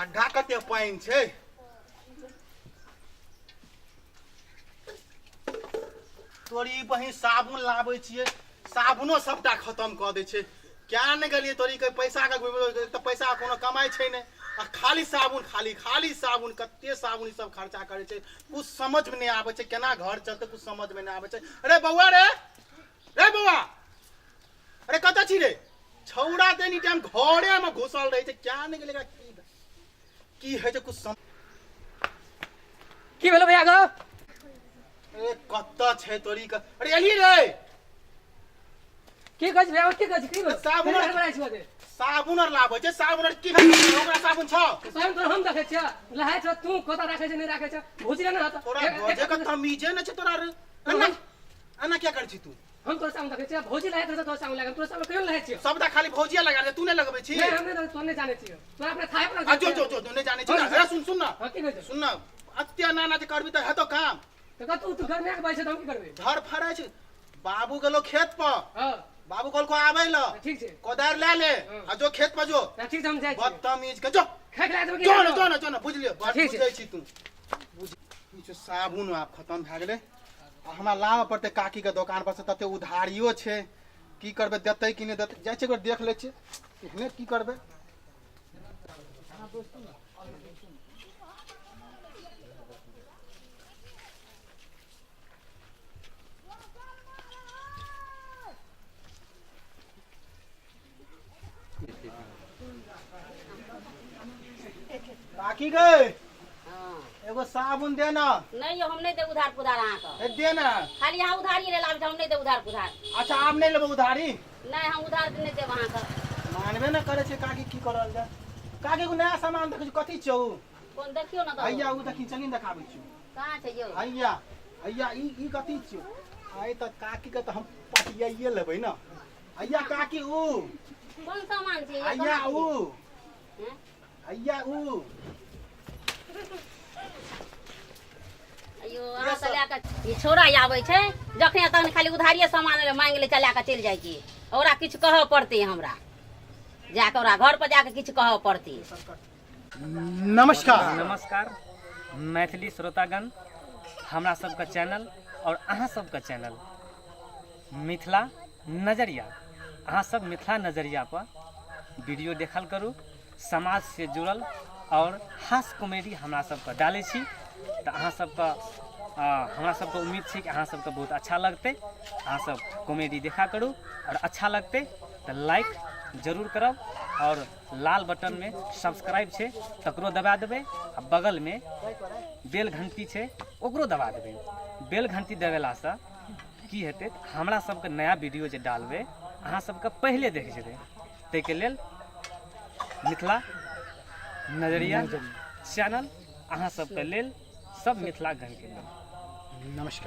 ठंडा कते पानि छै। तोरी बहिन साबुन लाबै छियै, साबुनो सबटा खतम कऽ दै छै। क्या नहि गेलियै तोरी के पैसा के घुमि तऽ पैसा कोनो कमाइ छै नहि, आ खाली साबुन, खाली खाली साबुन, कते साबुन ई सब खर्चा करै छै, कुछ समझमे नहि आबै छै केना घर चलतै, कुछ समझमे नहि आबै छै। अरे बौआ रे, रे बौआ, अरे कतऽ छी रे? छौड़ा तऽ एनी टाइम घरेमे घुसल रहै छै, क्या नहि गेलै एकरा की की होइ छै कुछ सम की भेलो भैया गो? अरे कतऽ छै तोरी के? अरे एली रे। की कहै छी भैया, की कहै छी, की भेलो? साबुन हड़बड़ाइ छी बजे। साबुन आर लाबै छै, साबुन आर की भेल? ओकरा साबुन छौ? साबुन तोरा हम देखै छियै, लहाइ छ तू, कतऽ राखै छै नहि राखै छै भुजले ने हत। तोरा भोजे के तमीजे नहि छै तोरा रे। एना एना किया करै छी तू? हम तोरा सामने देखै छियै भौजी लहाइत रहै, तोरा सामने लागल, तोरा सामने कहियो लहाइ छियै? सबटा खाली भौजिया लगा दे, तू नहि लगबै छी? नहि, हम नहि, तोरा नहि जानै छियै, तोरा अपने थाहे पर। आ जो जो जो जो, नहि जानै छी ना। अरे सुन सुन ना। हां, की कहै छै? सुन ना, अत्य ना ना जे करबी तऽ हेतौ काम। तऽ तू तू गर्मी के बाजै छै तऽ हम की करबै? धर फड़ै छै। बाबू गेलो खेत पर। हां। बाबू कहलको आबै ल। ठीक छै। कोदारि लए ले आ जो खेत पर जो। ठीक छै, हम जाइ छी। बदतमीज के जो। खाइ के देबै? जो ना, जो ना, जो ना, बुझलियो? बड़ ठीक छै। बुझै छी तू। बुझ ई जो साबुन आब खतम भए गेलै, आ हमरा लाबऽ पड़तै काकीके दोकान पर से, तते उधारियो छै। की करबै, देतै कि नहि देतै? जाइ छियै, एक बेर देख लै छियै, एहने की करबै। काकी गए, एगो साबुन दे ना। नहीं यौ, हम नहीं देब उधार पुधार अहाँके। ए, दे ना। खाली अहाँ उधारी ले लाबै छी, हम नहीं देब उधार पुधार। अच्छा, आब नहीं लेबै उधारी? नहीं, हम उधार नहीं देब अहाँके। मानबे न करै छै काकी, की करल जाय? काकी, एगो नया सामान देखै छी, कथी छौ? कोन? देखियौ ने तऽ। हैया ओ देखी, चली ने देखाबै छी। कहाँ छै यौ? हैया हैया, ई ई कथी छियौ? आइ तऽ काकी के तऽ हम पटियाइए लेबै ने। हैया काकी, ऊ कोन सामान छै? हैया ऊ। हैं? हैया ऊ। अयो, अहाँ तऽ लए कऽ ई छौड़ा आबै छै जखने तखन खाली उधारिये सामान मांगि लै छै, लए कऽ चलि जाइ छै। ओकरा किछु कहऽ पड़तै, हमरा जाकऽ ओकरा घर पर जाकऽ किछु कहऽ पड़तै। नमस्कार। नमस्कार मैथिली श्रोतागण, हमरा सबके चैनल और अहाँ सबके चैनल मिथिला नजरिया, अहाँ सब मिथिला नजरिया पर वीडियो देखल करू। समाज से जुड़ल और हास्य कॉमेडी हमरा सबके डालै छी, तऽ अहाँ सबके हमरा सबके उम्मीद छै कि अहाँ सबके बहुत अच्छा लगतै। अहाँ सब कॉमेडी देखा करू और अच्छा लगतै तऽ लाइक जरूर करब, और लाल बटनमे सब्सक्राइब छै तकरो दबा देबै, आ बगलमे बेल घंटी छै ओकरो दबा देबै। बेल घंटी दबेलासँ की हेतै? हमरा सबके नया वीडियो जे डालबै अहाँ सबके पहिले देख जेबै। ताहिके लेल मिथिला नजरिया चैनल अहाँ सबके लेल, सब मिथिला गणके लेल नमस्कार।